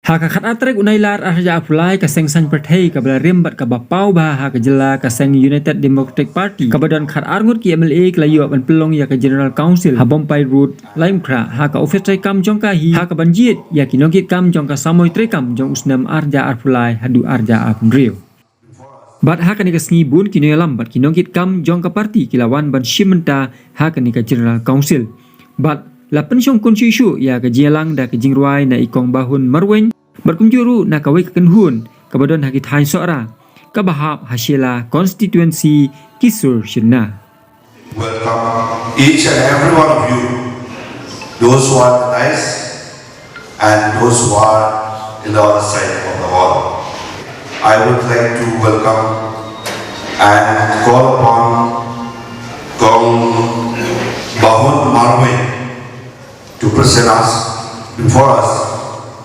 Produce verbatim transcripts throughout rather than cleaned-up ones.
Ha ka khatar tarik u Nailar arhajar arphew lai, ka seng saiñ pyrthei kaba la rim bad kaba paw bha ha ka jylla, ka seng United Democratic Party kaba don khatar ngut ki M L A, ka la ïoh ban pynlong ïa ka General Council ha Bompai Road, Laitumkhrah, ha ka ophis treikam jong ka hi, ha kaban jied ïa ki nongkitkam jong ka samoi treikam jong u snem arhajar arphew lai haduh arhajar arphew hynriew. Bad ha kane ka sngi bun ki nongïalam bad ki nongkitkam jong ka party ki la wan ban shim bynta ha kane ka General Council. Bad la pynshongkun shuh shuh ïa ka jingïalang da ka jingrwai na i Kong Bahun Marwein, bad kumjuh ruh na kawei ka kynhun kaba don ha ki thaiñ Sohra, kaba hap ha Shella constituency, ki sur shynna. Welcome each and every one of you, those who are on the dais and those who are in the other side of the hall. I would like to welcome and call upon Kong Bahun Marwein to present us, before us,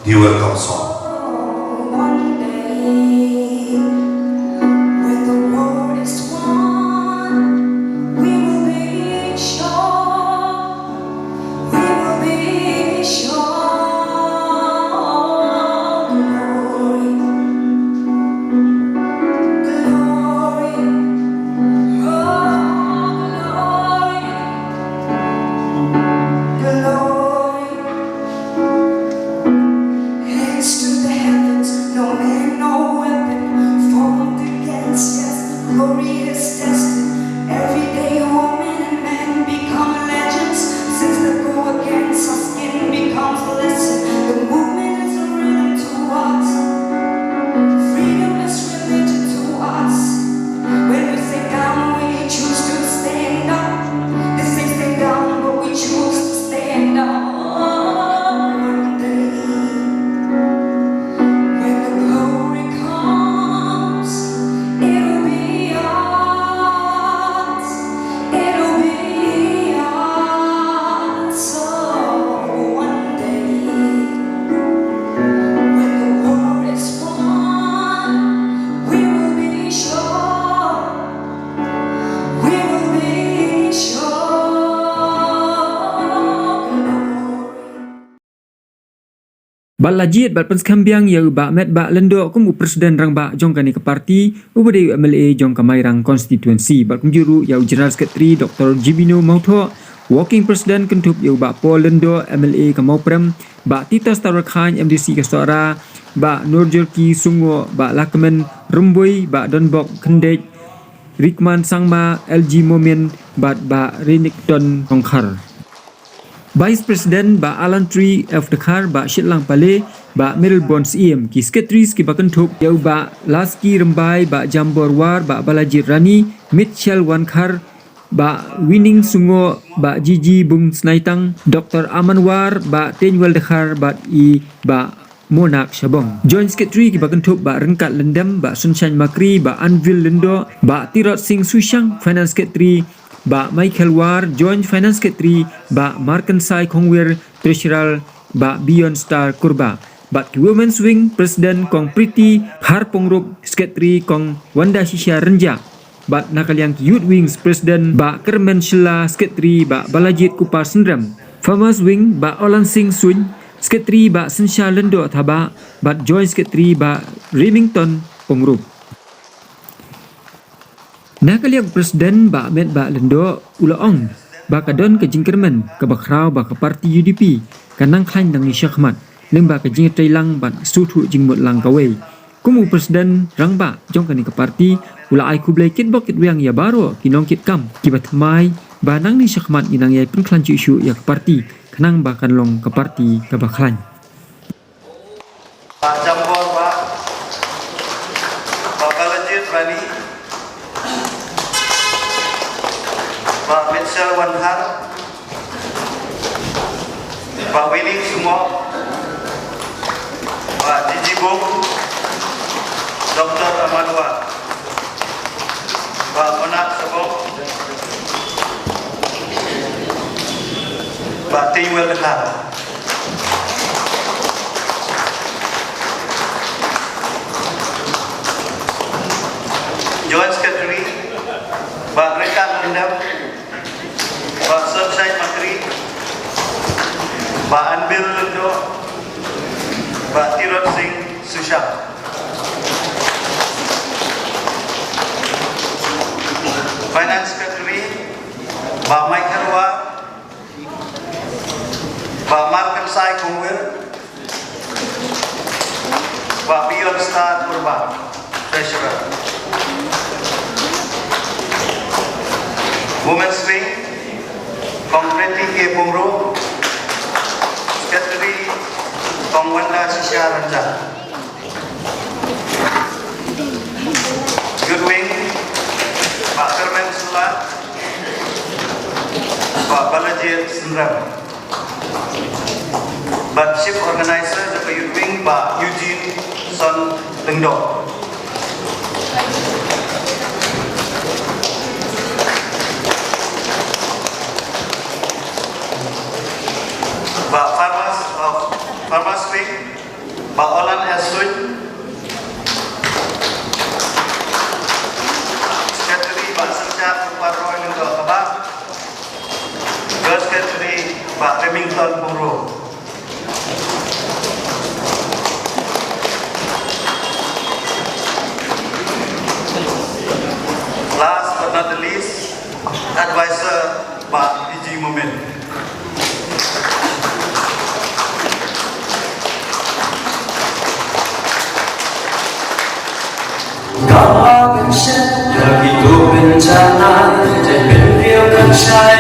the welcome song. One day, when the war is won, we will be sure, we will be sure. Glory, glory, oh, glory, glory. Hands to the heavens, no man, no weapon formed against us. Glory is tested. Every day, women and men become legends. Since the go against us, skin becomes a lesson. The movement is a rhythm to us. Freedom is religion to us. When we sit down, we choose to stand up. They say stay down, but we choose to stand up. One day, when the glory comes, it'll be ours. It'll be ours. So one day, when the war is won, we will be sure. We will be sure. Bad la jied bad pynskhem biang ïa u Bah Metbah Lyngdoh kum u President Rangbah jong kane ka party, uba dei u M L A jong ka Mairang constituency, bad kumjuh ruh ïa u General Secretary Doktor Jibino Mawthoh, Working President kynthup ïa u Bah Paul Lyngdoh, M L A ka Mawprem, Bah Titos Tarwarkhain, M D C ka Sohra, Bah Nurjorki Sungoh, Bah Lakmen Rymbui, Bah Donbok Khyndait, Rikman Sangma, L G Momin, bad Bah Renikton Tongkhar. Vice President, Bah Alan Tree F Dkhar, Bah Shitlang Pale, Bah Merilbon Syiem, ki secretaries kiba kynthup ïa u Bah Laski Rymbai, Bah Jambor War, Bah Balajied Rani, Mitchell Wankhar, Bah Winning Sungoh, Bah Jiji Bung Snaitang, Doktor Aman War, Bah Teiñwel Dkhar, bad i Bah Monak Shabong. Joint Secretary kiba kynthup Bah Ryngkat Lyndem, Bah Sunshine Makri, Bah Anvil Lyngdoh, Bah Tirot Singh Sushang, Finance Secretary, Bah Michael War, Joint Finance Secretary, Bah Markensai Khongwir, Treasurer, Bah Beyond Star Kurbah. Bad ki Women's Wing President Kong Pretty Kharpongrup, Secretary Kong Wanda Shisha Rynjah. Bad na ka liang ki Youth Wings President Bah Kermen Shylla, Secretary Bah Balajied Kupar Synrem. Farmers Wing Bah Olan Singh Suin, Secretary Bah Synsha Lyngdoh Thabah, bad Joint Secretary Bah Remington Pongrup. Na ka liang President Bah Metbah Lyngdoh u la ong ba ka don ka jingkyrmen kaba khraw ba ka party U D P kan nang khlaiñ nangne shakhmat, lyngba ka jingtreilang bad sngewthuh jingmut lang kawei. Kum u President Rangbah jong kane ka party, u la ai khublei kitbok kitwiang ïa baroh ki nongkitkam kiba thymmai ba nangne shakhmat ngin nang ïai pynkhlaiñ shuh shuh ïa ka party, khnang ba kan long ka party kaba khlaiñ. Bah Jambor Bah, Bah Balajied Rani, Bah Mitchell Wankhar, Bah Winning Sungoh, Bah Jiji Bung, Doktor Aman War, Bah Monak Shabong, Bah Teiñwel Dkhar. Joint Secretary, Bah Ryngkat Lyndem, Bah Sunshine Makri, Bah Anvil Lyngdoh, Bah Tirot Singh Sushant. Finance Secretary, Bah Michael War, Bah Markensai Kongwir, Bah Beyondstar Purba, Treasurer. Women's Wing, Kong Pretty K Pumro, Secretary, Kong Wanda Shisha Ranjan. Youth Wing, Bah Kermen Sula, Bah Balaji Sendram. Bad Chief Organizer jong ka Youth Wing, Bah Eugene Son Lyngdoh. Bah Farmers of Farmers Wing, Bah Olan S Suin. Secretary, Bah Sengchar Kupar Roy Lyngdoh Kaba. Joint Secretary, Bah Remington Pumro. Last but not the least, Advisor, Bah P G Momin. Kaba kan shet ïa kito pynjanai, te pynriewkynshai